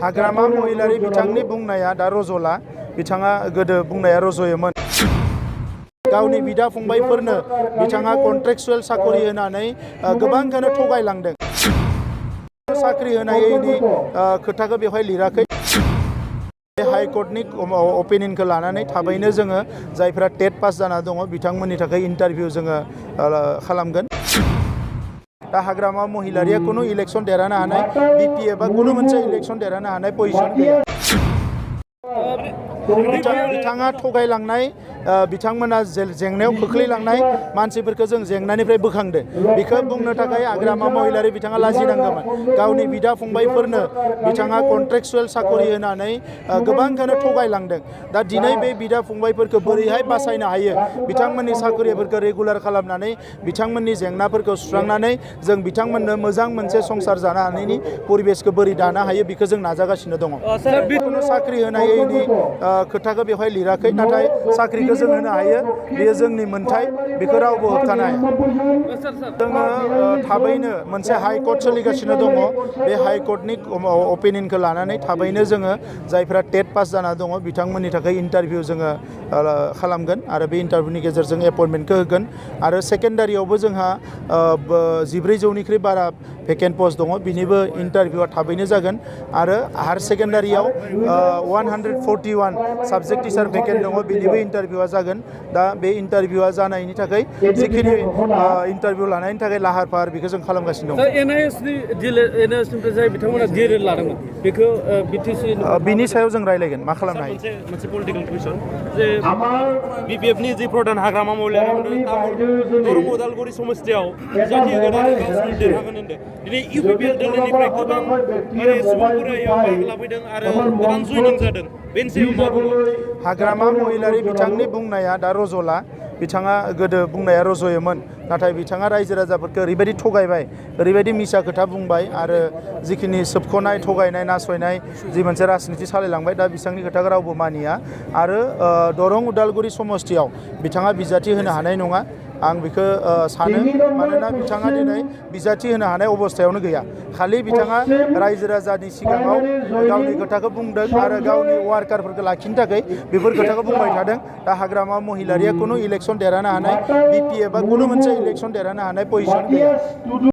हाग्रामा महिलारि बिथांनि बुंनाया दा रज'ला बिथाङा गोदो बुंनाया रज'योमोन। गावनि बिदा फंबायफोरनो बिथाङा कन्ट्रेक्चुएल साखरि होनानै गोबांखौनो थगायलांदों। साख्रि होनायनि खोथाखौ बेवहाय लिराखै। हाइकर्टनि अपिनियनखौ लानानै थाबैनो जोङो जायफोरा टेट पास जाना दङ बिथांमोननि थाखाय इन्टारभिउ जोङो खालामगोन। दा हाग्रामा महिलारिया कुनु इलेक्शन देरहानो हानाय बीपी एबा कुनु मोनसे इलेक्शन देरहानो हानाय पोजिशन गैया। बिथाङा थगायलांनाय बिथांमोना जेंनायाव खोख्लैलांनाय मानसिफोरखौ जों जेंनानिफ्राय बोखांदो। बेखौ बुंनो थाखाय हाग्रामा महिलारि बिथाङा लाजिनांगौमोन। गावनि बिदा फंबायफोरनो बिथाङा कन्ट्रेक्चुएल साखरि होनानै गोबांखौनो थगायलांदों। दा दिनै बे बिदा फंबायफोरखौ बोरैहाय बासायनो हायो, बिथांमोननि साखरिफोरखौ रेगुलार खालामनानै बिथांमोननि जेंनाफोरखौ सुस्रांनानै जों बिथांमोननो मोजां मोनसे संसार जानो हानायनि परिबेसखौ बोरै दानो हायो बेखौ जों नाजागासिनो दङ। कुनु साख्रि होनायनि खोथाखौ बेवहाय लिराखै, नाथाय साख्रिखौ जों होनो हायो, बेयो जोंनि मोन्थाय, बेखौ रावबो होबथानो हाया। जोङो थाबैनो मोनसे हाइकर्ट सोलिगासिनो दङ। बे हाइकर्टनि अपिनियनखौ लानानै थाबैनो जोङो जायफ्रा टेट पास जाना दङ बिथांमोननि थाखाय इन्टारभिउ जोङो खालामगोन आरो बे इन्टारभिउनि गेजेरजों एपइन्टमेन्टखौ होगोन। आरो सेकेन्डारियावबो जोंहा 1400निख्रुइ बारा भेकेन्ट पस्ट दङ, बिनिबो इन्टारभिउआ थाबैनो जागोन। आरो हायार सेकेन्डारियाव 141 साबजेक्ट टिचार भेकेन्ट दङ, बिनिबो इन्टारभिउआ जागोन। दा बे इन्टारभिउआ जानायनि थाखाय जिखिनि इन्टारभिउ लानायनि थाखाय लाहार फाहार बेखौ जों खालामगासिनो दं। एनआइएसनिफ्राय जाय बिथांमोना डिएलएड लादोंमोन बेखौ बिटिसि बिनि सायाव जों रायलायगोन मा खालामनो हायो। मोनसे पलिटिकेल कुइसन जे बिपिएफनि जि प्रधान हाग्रामा महिलारि दरं उदालगुरि समस्थियाव बिजाथि होगोन आरो गावसोरनो देरहागोन होनदों। दिनै इउपिपिएल दोलोनिफ्राय गोबां सुबुंफोरा बाहागो लाफैदों आरो गोबां जइनिं जादों। बेनि सायाव मा बुङो? हाग्रामा महिलारि बिथांनि बुंनाया दा रज'ला। बिथाङा गोदो बुंनाया रज'योमोन, नाथाय बिथाङा रायजो राजाफोरखौ ओरैबायदि थगायबाय, ओरैबायदि मिसा खोथा बुंबाय आरो जिखिनि सोबख'नाय, थगायनाय, नासयनाय जि मोनसे राजनिति सालायलांबाय, दा बिथांनि खोथाखौ रावबो मानिया। आरो दरं उदालगुरि समस्थियाव बिथाङा बिजाथि होनो हानाय नङा, आं बेखौ सानो। मानोना बिथाङा दिनै बिजाथि होनो हानाय अबस्थायावनो गैया। खालि बिथाङा रायजो राजानि सिगाङाव गावनि खोथाखौ बुंदों आरो गावनि वार्कारफोरखौ लाखिनो थाखाय बेफोर खोथाखौ बुंबाय थादों। दा हाग्रामा महिलारिया कुनु इलेक्शन देरहानो हानाय बीपी एबा कुनु मोनसे इलेक्शन देरहानो हानाय पोजिशन गैया।